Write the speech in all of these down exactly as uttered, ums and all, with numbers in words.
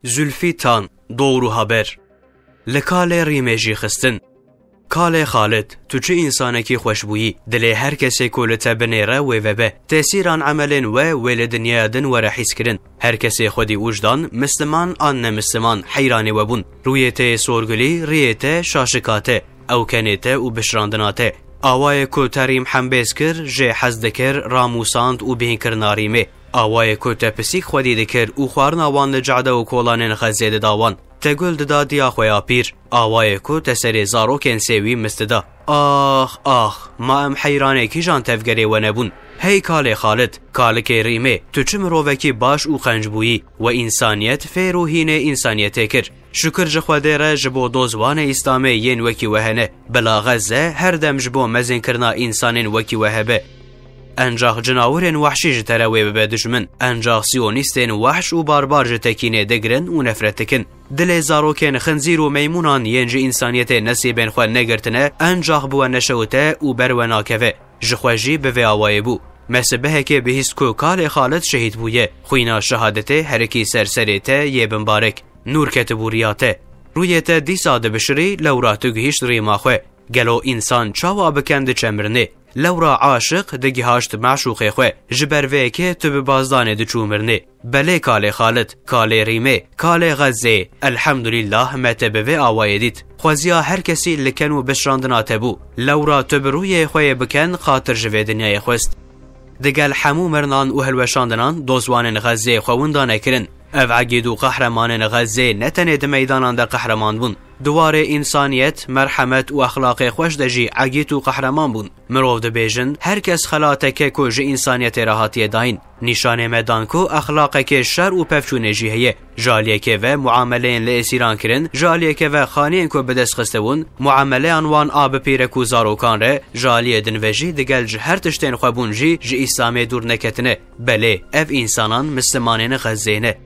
Zülfî Tan, Doğru Haber. Li kalê rîmê jî xistin. Kalê Xalid, tu çi însanekî xweş bûyî, dilê her kesê ku li te binêre wê vebe. Tesîran emelên we wê li dinyaya din were hîskirin. Her kesê xwedî ûjdan, misliman an nemisliman, heyranê we bûn. Rûyê te yê sorgulî, riyê te şaşika te. Ewkenê te û bişrandina te. Awayê ku te rîm hembêz kir, jê hez dikir, ramûsand û bihînkirina rîmê. Awayê ku te pisîk xwedî dikir û xwarina wan li cade û kolanên Xezzê dida wan. Te gul dida diya xwe ya pîr. Awayê ku te serê zarokên sêwî mist dida. Ax, ax, ma em heyranê kîjan tevgerê we nebûn? Hey kalê Xalid, kalikê rîmê, tu çi mirovekî baş û qenc bûyî, we însaniyet fêr û hînê însaniyetê kir. Şukir ji Xwedê re ji bo doz wanê Îslamê yên wekî we hene. Bila Xezze her dem ji bo mezinkirina însanên wekî we hebe. Encax cinawirên wehşî ji te re wê bibe dijmin. Encax siyonîstên wehş û barbar ji te kînê digirin û nefret dikin. Dilê zarokên xinzîr û meymûnan yên ji însaniyetê nesîbên xwe negirtine, encax bi we neşewite û ber we nakeve. Ji xwe jî bi vê awayê bû. Me sibehekê bihîst ku kalê Xalid şehîd bûye. Xwîna şehadetê herikî ser serê te yê bimbarek. Nûr ketibû riya te. Rûyê te dîsa dibişirî, lewra tu gihîşt rîma xwe. Gelo însan çawa bi ken diçe mirinê? Lewra aşiq digihaşt meşûqê xwe. Ji ber vê yekê tu bi bazdanê diçû mirinê. Belê kalê Xalid, kalê rîmê, kalê Xezzê. Elhamdulillah me te bi vê awayê dît. Xweziya her kesî li ken û bişrandina te bû. Lewra tu bi rûyê xwe yê bi ken xatir ji vê dinyayê xwest. Digel hemû mirinan û hilweşandinan dozwanên Xezzê xwe winda nekirin. Ev egîd û qehremanên Xezzê ne tenê di meydanan de qehreman bûn. Di warê însaniyet, merhemet û exlaqê xweş de jî egîd û qehreman bûn. Mirov dibêjin, her kes xelateke ku ji însaniyetê re hatiye dayîn. Nîşanê me dan ku exlaqekê şer û pevçûnê jî heye. Ji aliyekê ve muameleyên li êsîran kirin, ji aliyekê ve xaniyên ku bi dest xistibûn, muameleyan wan a bi pîrek û zarokan re, ji aliyê din ve jî digel ji her tiştên xwebûn jî ji Îslamê dûr neketine. Belê, ev însanan mislimanên Xezzê ne.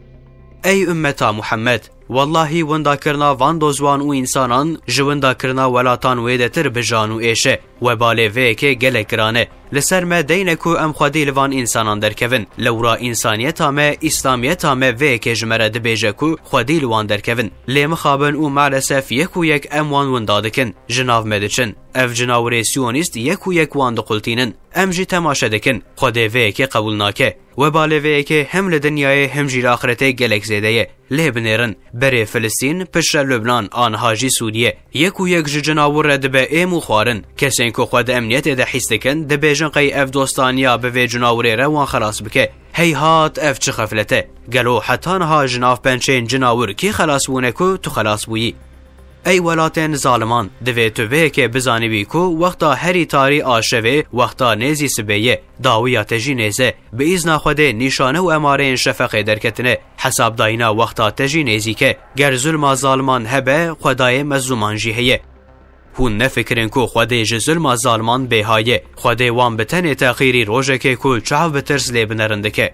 Ey ummeta Muhammed! Wellahî windakirina van dozwan û însanan ji windakirina welatan wê de tir bijan û êş e. Webalê vê yekê gelek giran e. Li ser me deyne ku em xwedî li van însanan derkevin. Lewra însaniyeta me, îslamiyeta me vê yekê ji me re dibêje ku xwedî li wan derkevin. Lê mixabin û maalesef yek û yek em wan winda dikin. Ji nav me diçin. Ev cinawirê siyonîst yek û yek wan diqultînin. Em jî temaşe dikin. Xwedê vê yekê qebûl nake. Webalê vê yekê hem li dinyayê hem jî li axretê gelek zêde ye. Lê binêrin, berê Filistîn, piştre Lubnan, aniha jî Sûriye. Yek û yek ji cinawir re dibe êm û xwarin. Kesên ku xwe di emniyetê de hîs dikin, dibêjin qey ev dostaniya bi vê cinawirê re wan xelas bike. Heyhat, ev çi xeflet e! Gelo heta niha ji nav pençeyên cinawir kî xelas bûne ku tu xelas bûyî? Ey welatên zaliman, divê tu vê yekê bizanibî ku wexta herî tarî a şevê, wexta nêzî sibê ye, dawiya te jî nêz e. Bi îzna Xwedê nîşane û emareyên şefeqê derketine. Hesabdayîna wexta te jî nêzîk e. Ger zulma zaliman hebe, Xwedayê mezlûman jî heye. Hûn nefikirin ku Xwedê ji zulma zaliman bêha ye. Xwedê wan bi tenê texîrî rojekê ku çav bi tirs lê binerin dike.